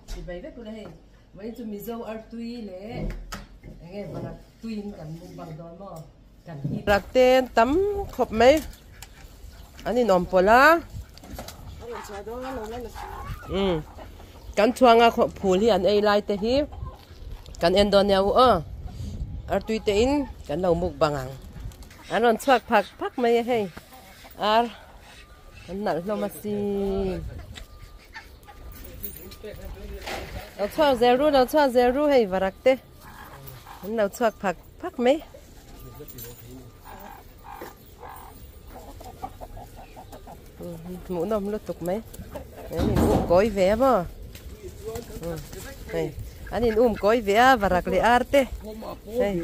Chibai vek ula hei. Vawiin chu Mizo artui leh enge Barak tuiin kan mukbang dawn maw? Kan hip. Barak te tam khawp mai an inawm pawlh a. Umm kan chhuanga phul hi an ei lai te hi kan en dawn nia u aw. Artui te in kan lo mukbang ang. An rawn chhuak phak phak mai a hei. Ar an nalh hlawm a sin. Lo chhuak zel ru lo chhuak zel ru hei varak te an lo chhuak phak phak mai. Hmuh nawm lutuk mai. An in um kawi ve a maw. Hei an in um kawi ve a varak leh ar te. Hei.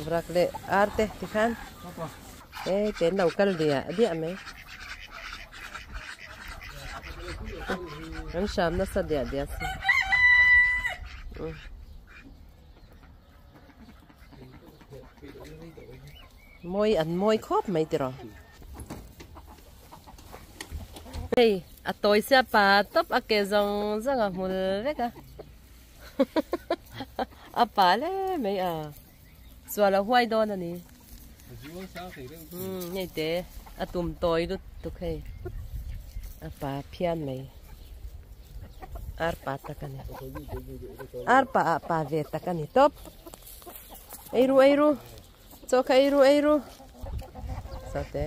Vrak leh ar te tikhan e te an lo kal diah diah mai an hram nasa diah diah si mawi an mawi khawp mai tiraw hei a tawi sia pa tawp a ke zawng zawng a hmul vek a. A pa le mai a chuan a huai dawn a ni umm hei te a tum tawi lut tuk hei a pa phian mai ar pa tak a ni ar pa ah pa ve tak a ni tawp ei ru ei ru chaw kha ei ru ei ru sawte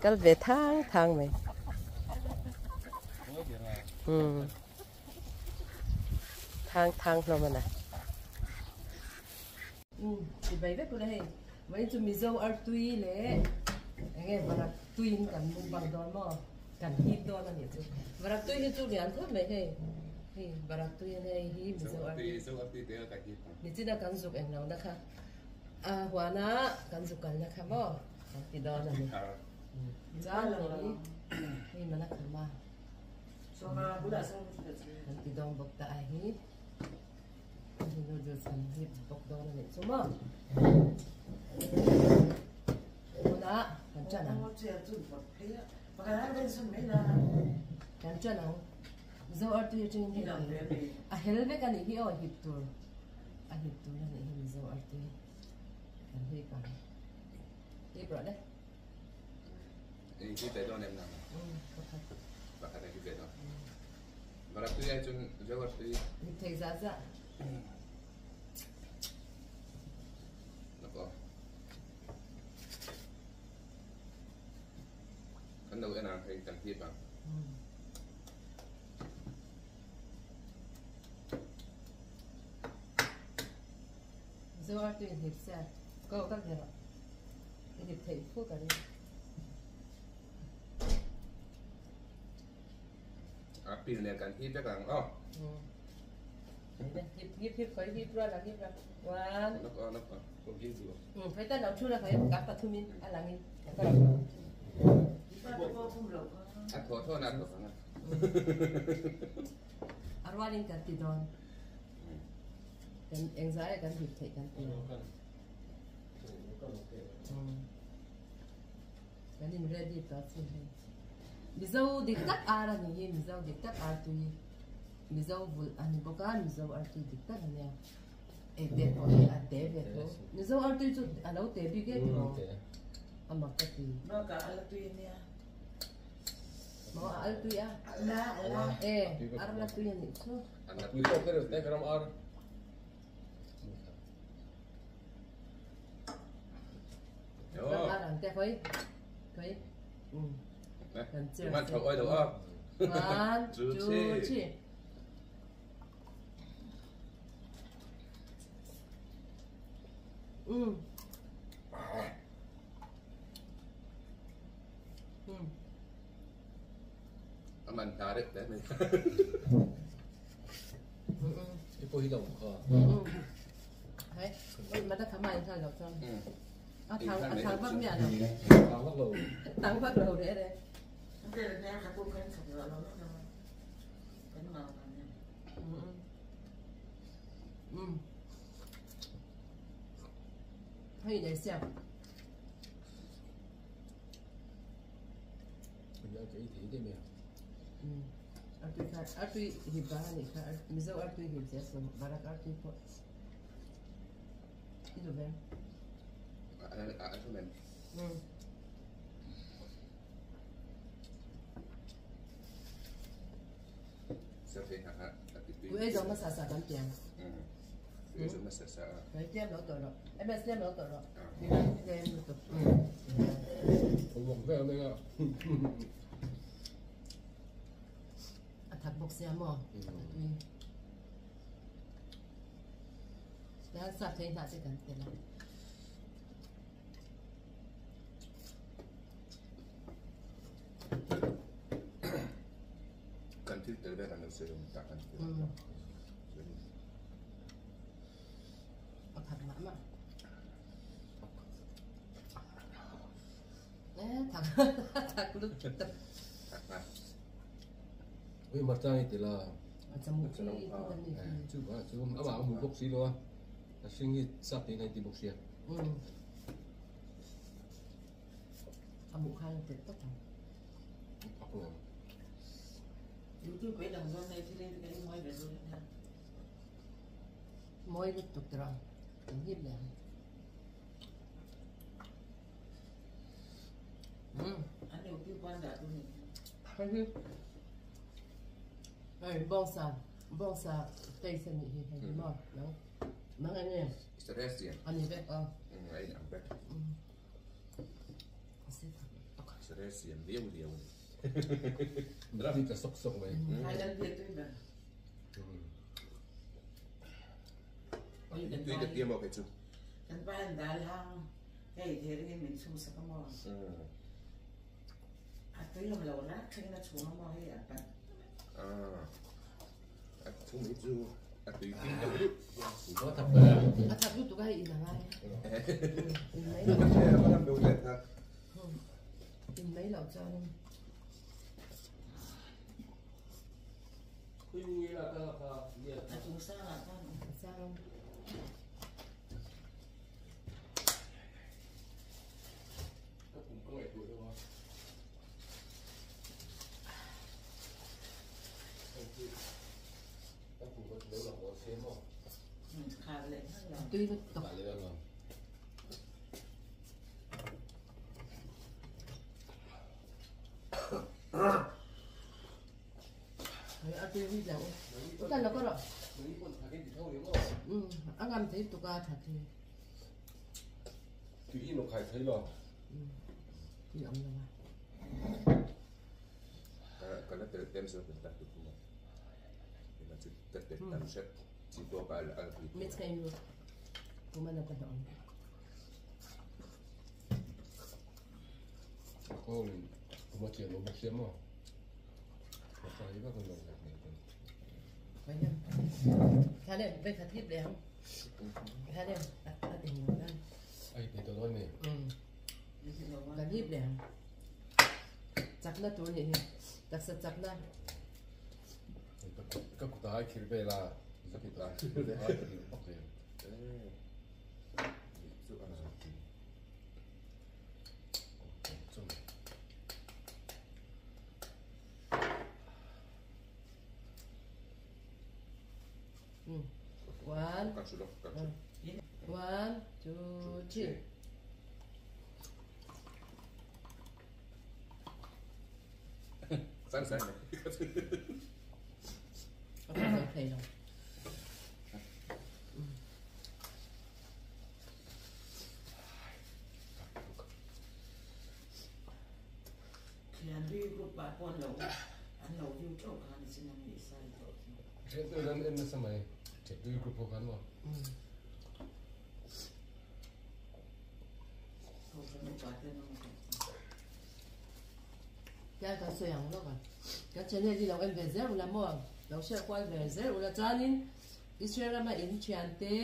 kal ve thang thang mai umm. Thang thang hlawm a na. Umm chibai vek ula hei. Vawiin chu Mizo artui leh enge Varak tuiin kan mukbang dawn maw? Kan hip dawn a nih chu. Varak tui hi chu lian khawp mai hei. Hei Varak tui a nia hei hi Mizo artui. Mizo artui te a ka hip ang. Nichina kan zuk eng lo na kha. A huana kan zuk kalna kha maw? Kan ti dawn a ni. Chuan hei hei mana khama. Kan ti dawng bawk ta a hi hei noodles kan hip bawk dawn a nih chu maw tunah kan ṭan ang kan ṭan ang mizo artui aṭangin hei a hel vek a nih hi aw hip tur a hip tur a nih hi mizo artui kan hip ang hip rawh le. Eng hi ve dawn em nang? Pakhat. Pakhat hi ve dawn. Barak tui ai chun jawar tui. Hip thei za za. Nako. Kan lo en ang hei kan hip ang. Jawar tui hip sia. Ko kan ve rawh. I hip theih fu ka ring. A pil nen kan hip vek ang aw. Hip hip hip khoi hip rual ang hip rual. One. Nok aw nok aw. Ko hip du. Khoi tan lo thu la khoi ka pathumin a langin. A tho tho na tho na. A rualin kan ti dawn. Kan engzai kan hip theih kan ti. Kan in ready ta chu hei. Mizo dik tak ar a ni hi, Mizo dik tak ar tui, Mizo vulh a ni bawk a, Mizo ar tui dik tak a nia. Ei te pawh hi a te ve tho. Mizo ar tui chu a lo te bik e tiraw? A mak ka ti. Bakah a la tui a nia. Maw a al tui a? La a la. E, ar la tui a nih chu. A tui tawk te ka ram ar. One, two, three. Aman tarik te mai. I pawh hi lo kha. Hei, oi mà ta khám ai sao lo chuan. A thang a thang vak mi lo. Thang vak lo. Thang vak lo re re. Hei để xem. Artui kha artui hip vang a nih kha Mizo artui hip zel chu Barak artui pawh i duh ve. Ui ei zawng hmasa sa kan piang. Ei zawng hmasa sa. Ui tlem lo tawh rawh. MS tlem lo tawh rawh. Tlem lutuk. Awak vel mai a. A that bawk sia maw? A tui. Tihian sap thei hnah te kan tel a. Kan thil tel vel an lo sawi awm tak an ti. A that mah mah. Eh, thak thak lut tak. Ui marcha ni tila. A chamu khi kan ni. Chu ba chu ama mu bawk si lo a. A hring hi sap te ngai ti bawk sia. A mu khan tel tak ang. Pak lo. YouTube dang zawn nei thil in kan mawi ve dawn ania. Mawi lutuk tawh ang. Kan hip leh ang. An YouTube an dah tu ni. Hei hi. Hei bawngsa bawngsa taste a nih hi hei hi maw nang nang eng nge? Celestian. A ni vek a. A in ang vek. A se thak tak. Celestian liau liau a ni. Ti ta sawk sawk mai. Thailand ve tui ber. Tui ka tia maw kei chu. Kan pa hian dal hang hei thering in min chhum sak a maw. A tui awm lo rak thleng in a chhung a maw hei a pat. A chhung hi chu a tui ping deuh deuh. A thak ber a. A thak lutuk a hei in a ngai. In mai loh. In mai loh chuan. A chung sang ah khan. Sang. Tui lutuk. A tui hui lo. Kan lo ka rawh. A ngam thei tuk a that hi. Tui in khai thei lo. Tui awm lo a. Ka la tel tlem zawk in ta tu kuma. Ina chu ka tel tam hret chi tawk a al tui. Mix ka in ru. Kuma na ta hlawm. Kong kuma chian lo bawk sia maw. Ka hi vak lo leh hmel kan. Thane ve khat hip leh ang. Thane a ting lo dan. Ai ti to dawn ni. Kan hip leh ang. Chakna tur ni hi. Taksa chakna. Ka kuta ai khir vela. Ka kuta ai khir okay. Chu a One. One, two, three. Sang sang. A thak thei lo. Thianhlui group ah pawh an lo an lo view teuh kha ni chin ang i sai tawh chu. Thianhlui an en nasa mai Thianhlui group ho khan maw. Kohhran upa te an awm tawh chu. Tiang kan sawi ang lawk a. Kan channel hi lo en ve zel ula maw? Lo share kual ve zel ula chuanin Israel rama in thiante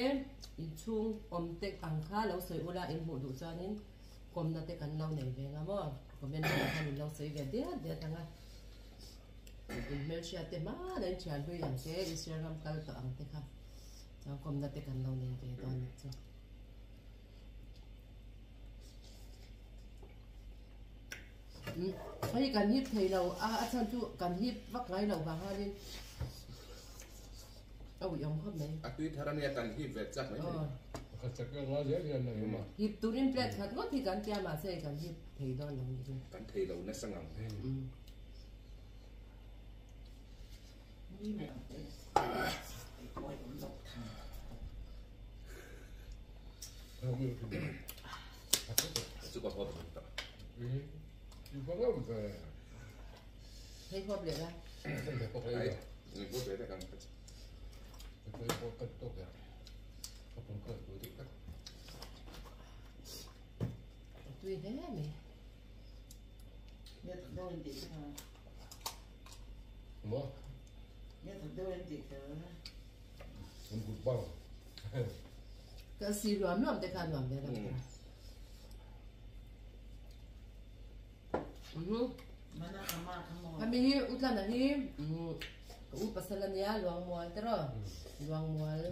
inchhung awm te ang kha lo sawi ula in hmuh duh chuanin kawmna te kan lo nei ve nga maw? Comment lamah khan in lo sawi ve diat diat ang a. In hmelhriat te hmana in thian hlui ang te Israel ram kal tawh ang te kha chuan kawmna te kan lo nei ve dawn nih chu. Hei kan hip thei lo a, a chhan chu kan hip vak ngai loh vang khanin a uih awm khawp mai. A tui thar ania kan hip ve chak mai thei. Hip turin plate khat ngawt hi kan tia mahse kan hip thei dawn lo ni. Kan thei lo nasa ngang. Hei huap leh la. Tui hle mai. Ka si nuam nuam te kha nuam ve ram ta. Hemi hi Utlana hi ka u pasal ania Luangmual te rawh Luangmual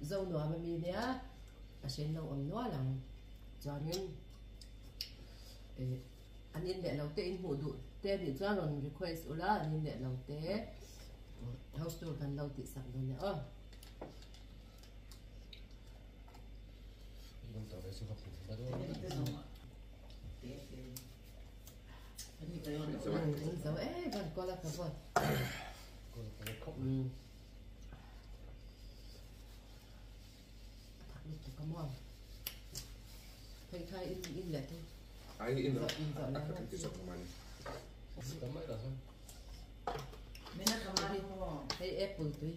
Zonuam ami nia a hriat lo awm nual ang chuanin an in leh lo te in hmuh duh te anih chuan rawn request ula an in leh lo te house tour kan lo tih sak dawn nia aw. Zo e van kola ka vawt. Thak lutuk ka maw. Phei khai in in leh tu. Ai in ro. A ka ti zawk mani. Hei apple tui.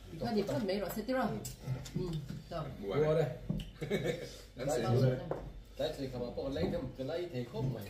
Tikhan i phawt mai rawh se tiraw. Tawk. Tlai thei kham ah pawh ka lei thei khawp mai.